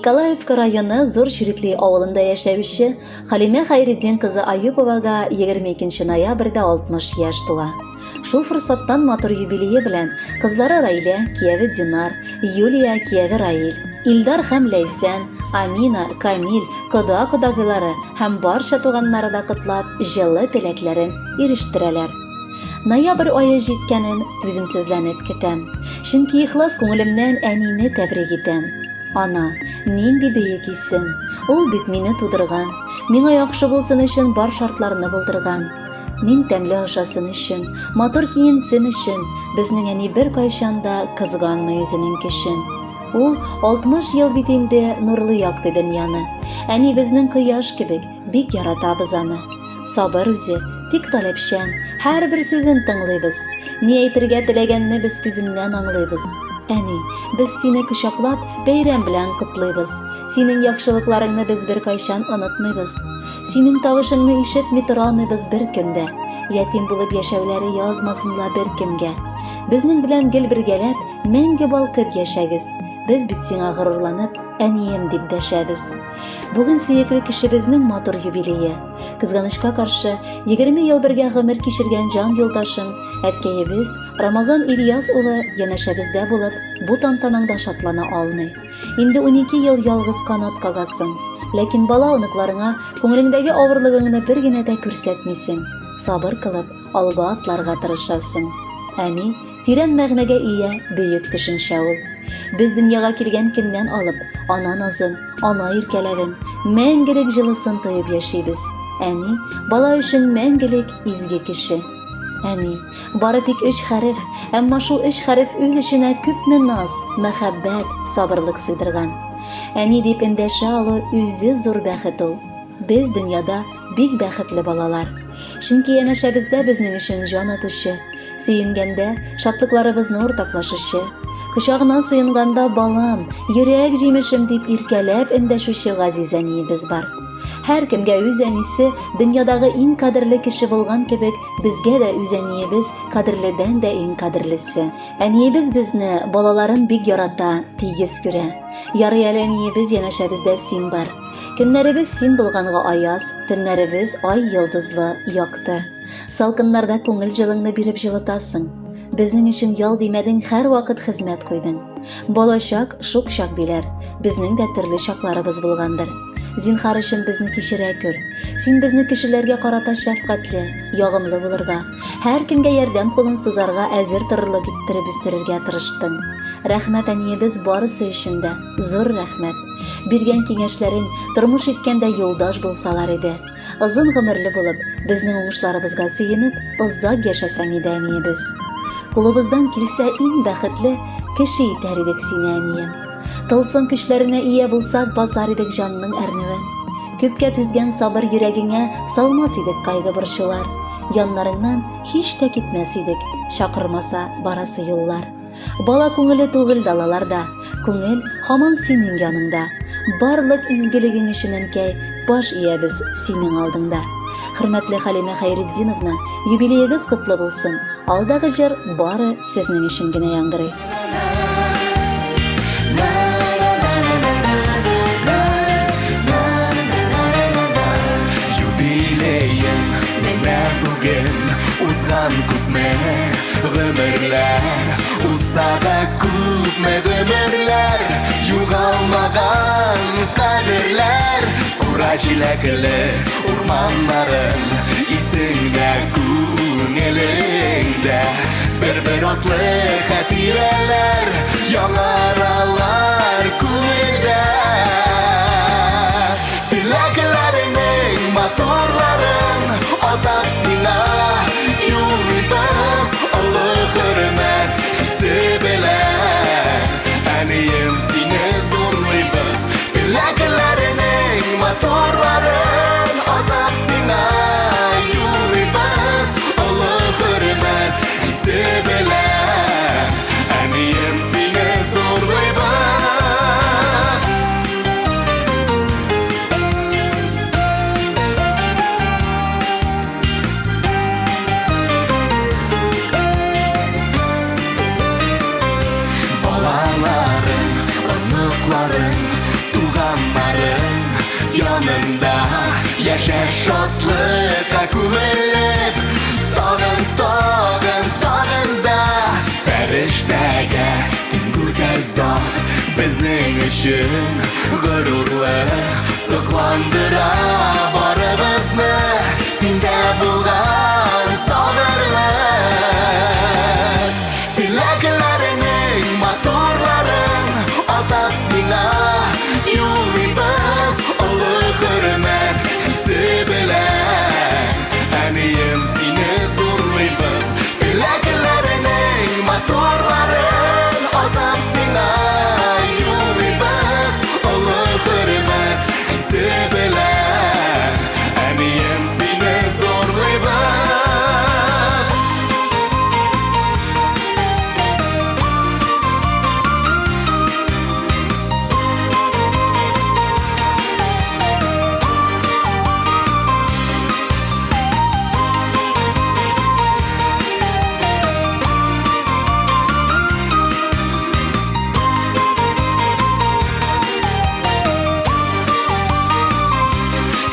Николаевка районы Зур Чирекли авылында яшәүче Халимә Хәйретдин кызы Аюповага 22 ноябрьдә 60 яшь тула. Шул форсаттан матур юбилее белән кызлары Раилә, кияве Динар, Юлия, кияве Раил, Илдар һәм Ләйсән, Амина, Камил, кода-кодагыйлары һәм барча туганнары да котлап, җылы теләкләрен ирештерәләр. Ноябрь ае җиткәнен түземсезләнеп көтәм. Чөнки ихлас күңелемнән әнине тәбрик итәм. Ана, нинди бөек исем! Ул бит мине тудырган. Миңа яхшы булсын өчен бар шартларны булдырган. Мин тәмле ашасын өчен, матур киенсен өчен, безнең әни беркайчан да кызганмый үзенең көчен. Ул 60 ел бит инде нурлы якты дөньяны. Әни безнең кояш кебек, бик яратабыз аны. Сабыр үзе, тик таләпчән, һәрбер сүзен тыңлыйбыз. Ни әйтергә теләгәнне без күзеннән аңлыйбыз. Әни, без сине кочаклап, бәйрәм белән котлыйбыз. Синең яхшылыкларыңны без беркайчан онытмыйбыз. Синең тавышыңны ишетми тора алмыйбыз бер көн дә. Ятим булып яшәүләре язмасын ла беркемгә. Безнең белән гел бергәләп, мәңге балкып яшәгез. Без бит сиңа горурланып, әнием дип дәшәбез. Бүген сөекле кешебезнең матур юбилее. Кызганычка каршы, 20 ел бергә гомер кичергән җан юлдашым, әткәебез Рамазан Ильяс улы янәшәбездә булып, бу тантанаңда шатлана алмый. Инде 12 ел ялгыз канат кагасың. Ләкин бала-оныкларыңа күңелеңдәге авырлыгыңны бер генә дә күрсәтмисең. Сабыр кылып, алга атларга тырышасың. Әни, Тирән мәгънәгә ия бөек төшенчә ул. Без дөньяга килгән көннән алып, ана назын, ана иркәләвен, мәңгелек җылысын тоеп яшибез. Әни, бала өчен мәңгелек изге кеше. Әни, бары тик өч хәреф, әмма шул өч хәреф үз эченә күпме наз, мәхәббәт, сабырлык сыйдырган. Әни дип эндәшә алу үзе зур бәхет ул. Без дөньяда бик бәхетле балалар. Чөнки янәшәбездә безнең өчен җан атучы, Сөенгәндә, шатлыкларыбызны уртаклашучы, кочагына сыенганда балам, йөрәк җимешем дип иркәләп эндәшүче газиз әниебез бар. Һәркемгә үз әнисе дөньядагы иң кадерле кеше булган кебек, безгә дә үз әниебез кадерледән дә иң кадерлесе. Әниебез безне, балаларын бик ярата, тигез күрә. Ярый әле әниебез янәшәбездә син бар. Көннәребез син булганга аяз, төннәребез ай йолдызлы, якты. Салкыннарда күңел җылыңны биреп җылытасың. Безнең өчен ял димәдең, һәрвакыт хезмәт куйдың. Балачак, шук чак диләр. Безнең дә төрле чакларыбыз булгандыр. Зинхар өчен безне кичерә күр. Син безне кешеләргә карата шәфкатьле, ягымлы булырга, һәркемгә ярдәм кулын сузарга әзер торырлык иттереп үстерергә тырыштың. Рәхмәт әниебез барысы өчен дә, зур рәхмәт. Биргән киңәшләрең тормыш иткәндә юлдаш булсалар иде. Озын гомерле булып, безнең уңышларыбызга сөенеп, озак яшәсәң иде, әниебез. Кулыбыздан килсә, иң бәхетле кеше итәр идек сине, әнием. Тылсым көчләренә ия булсак, басар идек җанның әрнүен. Күпкә түзгән сабыр йөрәгеңә салмас идек кайгы-борчулар. Яннарыңнан һич тә китмәс идек, чакырмаса барасы юллар. Бала күңеле түгел далаларда, Күңел һаман синең яныңда. Барлык изгелегең өчен, әнкәй, Баш иябез синең алдыңда. Хөрмәтле Хәлимә Хәйретдиновна, юбилеегыз котлы булсын! Алдагы җыр бары сезнең өчен генә яңгырый. Юбилеең менә бүген узган күпме гомерләр Узса да күпме гомерләр Югалмаган кадерләр Кура җиләкле урманнарың Исеңдә, күңелеңдә Бер-бер атлы хатирәләр Яңаралар күңелдә Теләкләреңнең матурларын Атап сиңа юллыйбыз Олы хөрмәт хисе белән Әнием сине зурлыйбыз Теләкләреңнең матурларын Атап сиңа юллыйбыз Олы хөрмәт хисе белән Әнием сине зурлыйбыз. Тагын да яшә шатлыкка күмелеп, тагын, тагын, тагын да фәрештәгә тиң гүзәл зат, безнең өчен горурлык, сокландыра барыбызны синдә булган сабырлык. Теләкләреңнең матурларын атап сиңа юллыйбыз олы хөрмәт хисе белән. Әнием, сине зурлыйбыз. Теләкләреңнең матурларын атап сиңа юллыйбыз олы хөрмәт хисе белән. Әнием, сине зурлыйбыз.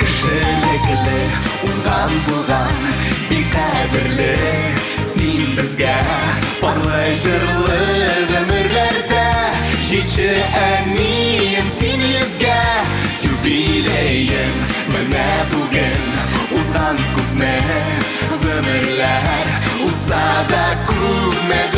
Кешелекле, уңган, булган, бик кадерле син безгә. Парлы җырлы гомерләрдә җитче, әнием, син йөзгә. Юбилеең менә бүген, узган күпме гомерләр, узса да күпме.